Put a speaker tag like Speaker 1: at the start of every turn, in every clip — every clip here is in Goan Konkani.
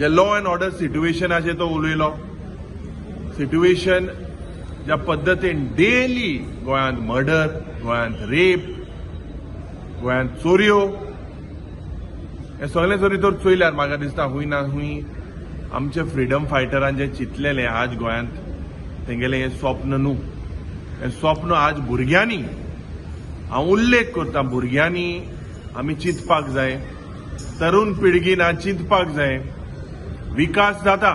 Speaker 1: जे लॉ अँड ऑर्डर सिट्युएशनाचेर तो उलयलो. सिट्युएशन ज्या पद्दतीन डेली गोंयांत मर्डर, गोंयांत रेप, गोंयांत चोरयो, हें सगळें जरी तर चोयल्यार म्हाका दिसता हूंय ना हूंय आमचे फ्रिडम फायटरान जें चिंतलेलें, आज गोंयांत तेंगेलें हें स्वप्न न्हू, हें स्वप्न आज भुरग्यांनी, हांव उल्लेख करता, भुरग्यांनी आमी चिंतपाक जाय, तरुण पिळगीन आज चिंतपाक जाय. विकास जाता,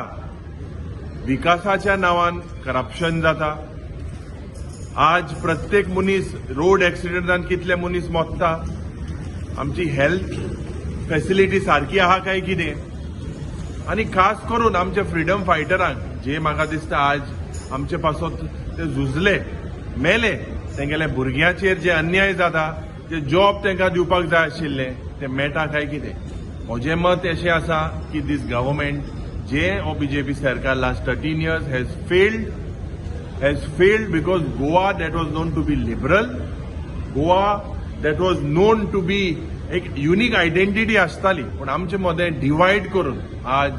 Speaker 1: विकासाच्या नांवान करप्शन जाता. आज प्रत्येक मनीस रोड एक्सिडंटान कितले मनीस मोत्ता. आमची हेल्थ फॅसिलिटी सारकी आहा काय कितें? आनी खास करून आमचे फ्रिडम फायटरांक जे म्हाका दिसता आज आमचे पासत ते झुजले, मेले, तेंगेल्या भुरग्यांचेर जे अन्याय जाता, जे जॉब तांकां दिवपाक जाय आशिल्ले ते मेळटा काय कितें? म्हजें मत अशें आसा की दीस गव्हर्मेंट जे हो बीजेपी सरकार last 13 years has failed because Goa that was known to be liberal, Goa that was known to be एक युनिक आयडेंटिटी आसताली, पूण आमचे मदें डिवायड करून आज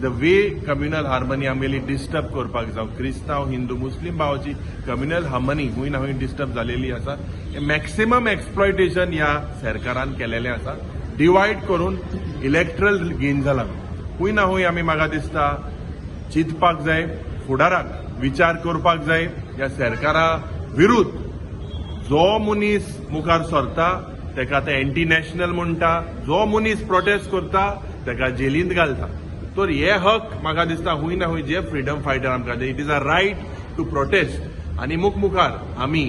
Speaker 1: the way communal harmony आमगेली डिस्टर्ब करपाक, जावं क्रिस्तांव, हिंदू, मुस्लीम भावाची कम्युनल हार्मनी हूंय ना हूंय डिस्टर्ब जालेली आसा. मॅक्सिमम एक्सप्लॉयटेशन ह्या सरकारान केलेलें आसा, डिवायड करून इलेक्ट्रल गेन जाला. हूंय ना हूंय आमी म्हाका दिसता चिंतपाक जाय, फुडाराक विचार करपाक जाय. ह्या सरकारा विरुद्ध जो मनीस मुखार सरता तेका ते एंटी नॅशनल म्हणटा, जो मनीस प्रोटेस्ट करता तेका जेलींत घालता. तर हे हक म्हाका दिसता हूंय ना हूंय जे फ्रिडम फायटर आमकां, it is a right to protest. आनी मुखार आमी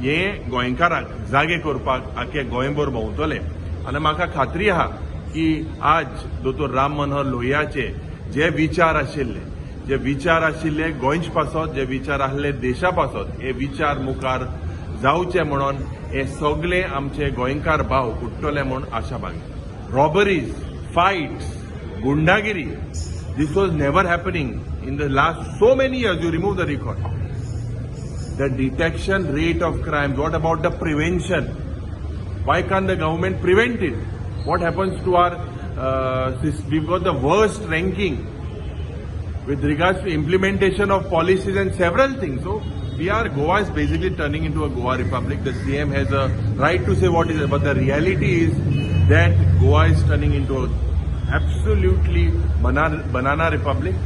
Speaker 1: हे गोंयकारांक जागे करपाक आख्खे गोंयभर भोंवतले. आनी म्हाका खात्री आहा की आज दोतोर राम मनोहर लोहियाचे जे विचार आशिल्ले, जे विचार आशिल्ले गोंयचे पासत, जे विचार आसले देशा पासत, हे विचार मुखार जावचे म्हणून हे सगळे आमचे गोंयकार भाव उठ्ठले म्हूण आशा बाळगिता. रॉबरीज, फायट्स, गुंडागिरी, this was never happening in the last so many years. You remove the record, the detection rate of crime, what about the prevention? Why can't the government prevent it? What happens to our we've got the worst ranking with regards to implementation of policies and several things. So we are Goa is basically turning into a Goa republic. The CM has a right to say what is it, but the reality is that Goa is turning into a absolutely banana republic.